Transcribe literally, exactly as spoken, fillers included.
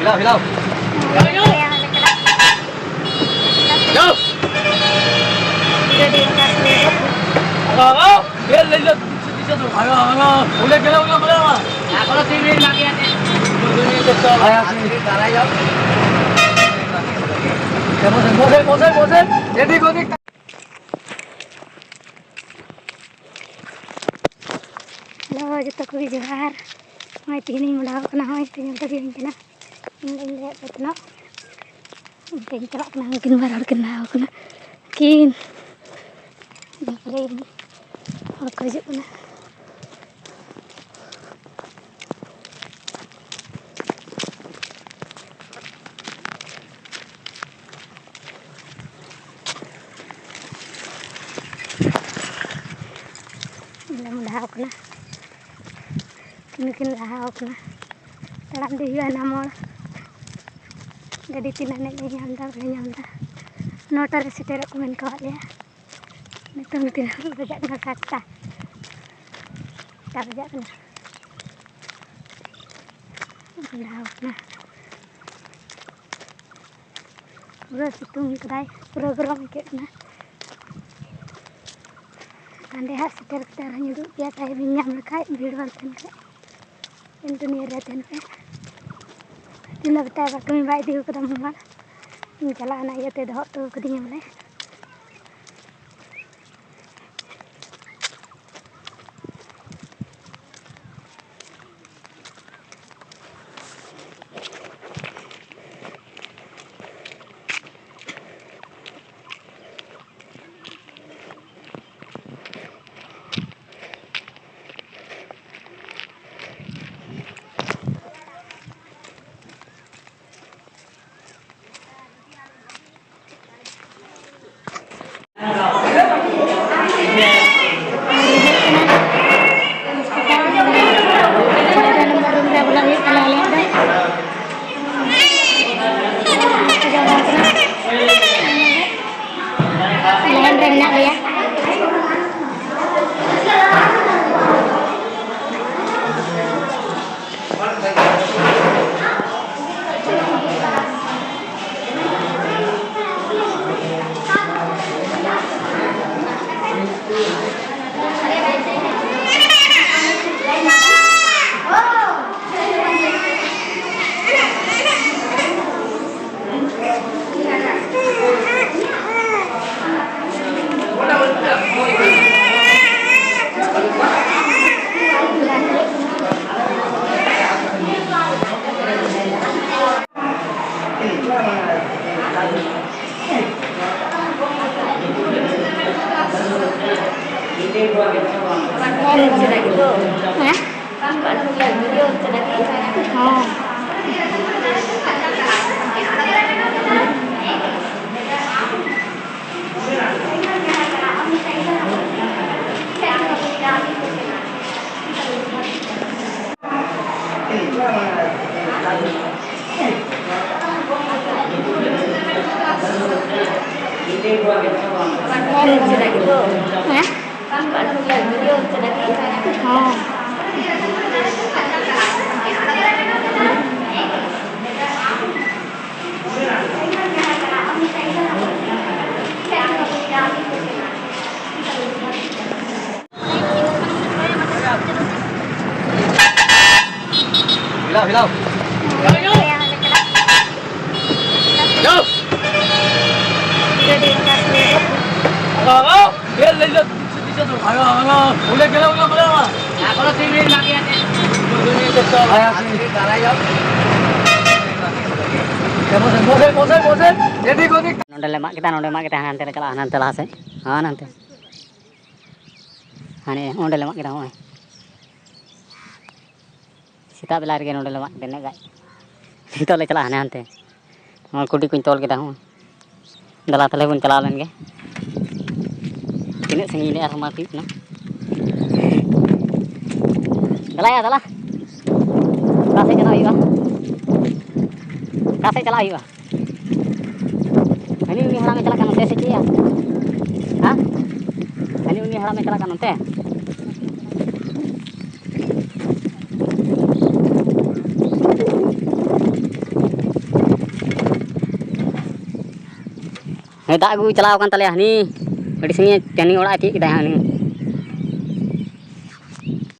ᱦᱤᱞᱟᱹᱣ, ᱦᱤᱞᱟᱹᱣ᱾ ᱦᱤᱞᱟᱹᱣ᱾ ᱵᱚᱥᱮ, ᱵᱚᱥᱮ, ᱵᱚᱥᱮ, ᱡᱮᱴᱤ ᱠᱚ ᱫᱤᱠ ᱦᱮᱞᱳ, ᱡᱚᱛᱚ ᱠᱚᱜᱮ ᱡᱚᱦᱟᱨ᱾ ᱱᱚᱜᱼᱚᱭ ᱛᱮᱦᱮᱧᱤᱧ ᱢᱚᱰᱟᱣ ᱠᱟᱱᱟ, ᱱᱚᱜᱼᱚᱭ ᱛᱮᱦᱮᱧ ᱧᱮᱞ ᱛᱟᱵᱮᱱ ᱠᱟᱱᱟ᱾ ᱤᱧ ᱫᱚᱧ ᱞᱟᱹᱭᱟᱫ ᱯᱮ ᱛᱟᱦᱮᱱᱟ, ᱚᱱᱛᱮᱧ ᱪᱟᱞᱟᱜ ᱠᱟᱱᱟ᱾ ᱩᱱᱠᱤᱱ ᱵᱟᱨ ᱦᱚᱲ ᱠᱤᱱ ᱞᱟᱦᱟ ᱠᱟᱱᱟ ᱠᱤᱱ᱾ ᱤᱱᱟᱹ ᱯᱚᱨᱮ ᱦᱚᱲ ᱠᱚ ᱦᱤᱡᱩᱜ ᱠᱟᱱᱟ᱾ ᱞᱮ ᱢᱚᱰᱟᱣ ᱠᱟᱱᱟ᱾ ᱱᱩᱠᱤᱱ ᱞᱟᱦᱟᱣ ᱠᱟᱱᱟ᱾ ᱛᱟᱲᱟᱢ ᱤᱫᱤ ᱦᱩᱭᱩᱜᱼᱟ ᱦᱟᱱᱟ ᱢᱳᱲ᱾ ᱜᱟᱹᱰᱤ ᱛᱤᱱᱟᱹᱜ ᱮᱱᱮᱡ ᱞᱮ ᱧᱟᱢ ᱮᱫᱟ, ᱵᱟᱞᱮ ᱧᱟᱢ ᱮᱫᱟ᱾ ᱱᱚᱴᱟ ᱨᱮ ᱥᱮᱴᱮᱨᱚᱜ ᱠᱚ ᱢᱮᱱ ᱠᱟᱣᱟᱫ ᱞᱮᱭᱟ᱾ ᱱᱤᱛᱚᱝ ᱛᱤᱱᱟᱹᱜ ᱵᱟᱡᱟᱜ ᱠᱟᱱᱟ? ᱥᱟᱛᱴᱟ᱾ ᱥᱟᱛᱴᱟ ᱵᱟᱡᱟᱜ ᱠᱟᱱᱟ᱾ ᱵᱮᱲᱟᱣ ᱠᱟᱱᱟ᱾ ᱯᱩᱨᱟᱹ ᱥᱤᱛᱩᱝ ᱠᱟᱫᱟᱭ, ᱯᱩᱨᱟᱹ ᱜᱚᱨᱚᱢ ᱟᱹᱭᱠᱟᱹᱜ ᱠᱟᱱᱟ᱾ ᱦᱟᱸᱰᱮ ᱦᱟᱸᱜ ᱥᱮᱴᱮᱨ ᱠᱟᱛᱮ ᱟᱨᱦᱚᱸᱧ ᱩᱫᱩᱜ ᱯᱮᱭᱟ, ᱴᱟᱭᱤᱢ ᱤᱧ ᱧᱟᱢ ᱞᱮᱠᱷᱟᱡ, ᱵᱷᱤᱲ ᱵᱟᱝ ᱛᱟᱦᱮᱱ ᱠᱷᱟᱡ᱾ ᱠᱚᱱᱴᱤᱱᱤᱭᱩ ᱨᱮ ᱛᱟᱦᱮᱱ ᱯᱮ᱾ ᱛᱤᱱᱟᱹᱜ ᱵᱮᱴᱟ ᱵᱟᱠᱚ ᱵᱟᱭ ᱤᱫᱤ ᱠᱟᱫᱟ ᱢᱳᱵᱟᱭᱤᱞ᱾ ᱤᱧ ᱪᱟᱞᱟᱜ ᱚᱱᱟ ᱤᱭᱟᱹᱛᱮ ᱫᱚᱦᱚ ᱦᱚᱴᱚ ᱠᱟᱹᱫᱤᱧᱟ ᱵᱚᱞᱮ᱾ ᱦᱮᱸ? ᱦᱚᱸ᱾ ᱦᱮᱸ? ᱦᱚᱸ᱾ ᱦᱤᱞᱟᱹᱣ, ᱦᱤᱞᱟᱹᱣ᱾ ᱦᱤᱞᱟᱹᱣ᱾ Hello, hello. ᱦᱮ, ᱞᱟᱹᱭ ᱫᱟ, ᱛᱤᱥ ᱛᱤᱥ ᱫᱚ ᱦᱟᱞᱳ, ᱦᱟᱞᱳ᱾ ᱵᱚᱞᱮ ᱜᱮᱞᱮ ᱵᱚᱞᱮ ᱵᱚᱞᱮ᱾ ᱮᱠᱷᱚᱱᱳ ᱛᱤᱱ ᱢᱤᱱᱤᱴ ᱵᱟᱠᱤ ᱟᱪᱷᱮ᱾ ᱵᱚᱥᱮ, ᱵᱚᱥᱮ, ᱵᱚᱥᱮ᱾ ᱮᱫᱤᱠ ᱳᱫᱤᱠ᱾ ᱱᱚᱰᱮ ᱞᱮ ᱢᱟᱜ ᱠᱮᱫᱟ, ᱱᱚᱰᱮ ᱢᱟᱜ ᱠᱮᱫᱟ, ᱦᱟᱱᱛᱮ ᱞᱮ ᱪᱟᱞᱟᱜᱼᱟ, ᱦᱟᱱᱛᱮ ᱞᱟᱦᱟ ᱥᱮᱫ᱾ ᱦᱟᱱᱮ ᱚᱸᱰᱮ ᱞᱮ ᱢᱟᱜ ᱠᱮᱫᱟ, ᱦᱚᱸᱜᱼᱚᱭ᱾ ᱥᱮᱛᱟᱜ ᱵᱮᱞᱟ ᱨᱮᱜᱮ ᱱᱚᱰᱮ ᱞᱮ ᱢᱟᱜ ᱠᱮᱫᱟ, ᱤᱱᱟᱹᱜ ᱜᱟᱡ᱾ ᱱᱤᱛᱚᱜ ᱞᱮ ᱪᱟᱞᱟᱜᱼᱟ ᱦᱟᱱᱮ ᱦᱟᱱᱛᱮ᱾ ᱱᱚᱣᱟ ᱠᱩᱰᱤ ᱠᱚᱧ ᱛᱚᱞ ᱠᱮᱫᱟ, ᱦᱚᱸ᱾ ᱫᱮᱞᱟ ᱛᱟᱦᱞᱮ ᱵᱚᱱ ᱪᱟᱞᱟᱣ ᱞᱮᱱ ᱜᱮ᱾ ᱛᱤᱱᱟᱹᱜ ᱥᱟᱺᱜᱤᱧ ᱨᱮ ᱟᱨᱦᱚᱸ ᱢᱟᱜ ᱦᱩᱭᱩᱜ ᱠᱟᱱᱟ᱾ ᱫᱮᱞᱟᱭᱟ, ᱫᱮᱞᱟ᱾ ᱚᱠᱟ ᱥᱮᱫ ᱪᱟᱞᱟᱜ ᱦᱩᱭᱩᱜᱼᱟ? ᱚᱠᱟ ᱥᱮᱫ ᱪᱟᱞᱟᱜ ᱦᱩᱭᱩᱜᱼᱟ? ᱦᱟᱹᱱᱤ ᱩᱱᱤ ᱦᱟᱲᱟᱢᱮ ᱪᱟᱞᱟᱜ ᱠᱟᱱ ᱱᱚᱛᱮ ᱥᱮ ᱪᱮᱫ ᱭᱟ? ᱦᱮᱸ? ᱦᱟᱹᱱᱤ ᱩᱱᱤ ᱦᱟᱲᱟᱢᱮ ᱪᱟᱞᱟᱜ ᱠᱟᱱ ᱱᱚᱛᱮ? ᱦᱮᱸ, ᱫᱟᱜ ᱟᱹᱜᱩ ᱪᱟᱞᱟᱣ ᱟᱠᱟᱱ ᱛᱟᱞᱮᱭᱟ ᱦᱟᱹᱱᱤ᱾ ᱟᱹᱰᱤ ᱥᱟᱺᱜᱤᱧ ᱦᱟᱹᱱᱤ ᱚᱲᱟᱜ ᱮ ᱛᱤᱭᱳᱜ ᱠᱮᱫᱟᱭ ᱦᱟᱹᱱᱤ᱾